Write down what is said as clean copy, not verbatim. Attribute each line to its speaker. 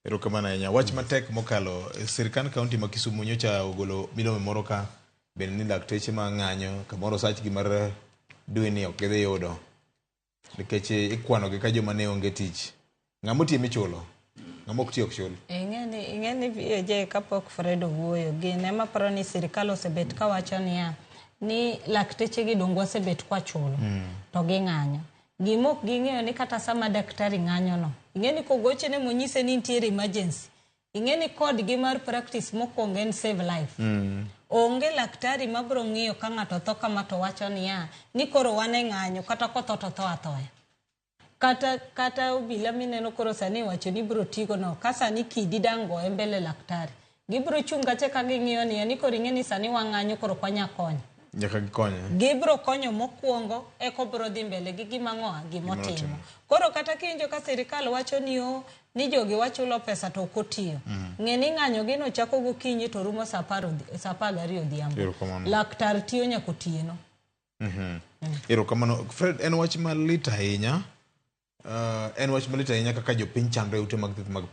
Speaker 1: Erokamano ahinya. Wach matek mokalo, sirkand kaunti ma Kisumu nyocha ogolo milome moro ka bende ni lakteche ma ng'anyo kamoro sachgi mar dwe ni ok gidhi yudo nikech ikwanogi ka joma ne onge tich. Ng'ama otiyo michulo, ng'ama ok tiyo ok chul.
Speaker 2: Ing'e ni VAJ kapok Fred owuoyo, gin ema paro ni sirikal osebet kawacho niya ni lakteche gi donge wasebet kwachulo to ging'anyo. Gima ok ging'eyo ni kata sama daktari ng'anyo no, ing'e ni kogochene monyise ni nitiere emergency, ing'e ni kodgi mar practice mokwongo en save life. Onge laktari mabro ng'iyo ka ng'ato tho kama to wacho niya ni koro wan e ng'anyo kata kotho to tho athoya. Kata obila mineno koro sani iwacho ni ibro tigo no ka sani kidi dang' goye mbele laktari gibro chung' kacha ka ging'iyo niya ni koro ing'e ni sani wang'anyo, koro ok wanya konyo.
Speaker 1: Nyaka gikonye.
Speaker 2: Gibro konyo mokwongo, eko bro dhi mbele gi gima ng'oa gimotimo. Koro kata kiwinjo ka sirikal wacho ni o ni jogi wachulo pesa to ok otiyo, ng'e ni ng'anyo gino chako gokinyi to rumo saa 12 odhiambo.
Speaker 1: Erokamano.
Speaker 2: Laktar tiyo nyaka otieno.
Speaker 1: Erokamano. Fred, en wach malit ahinya. En wach malit ahinya kaka jopiny chandre e ute mag thieth mag piny.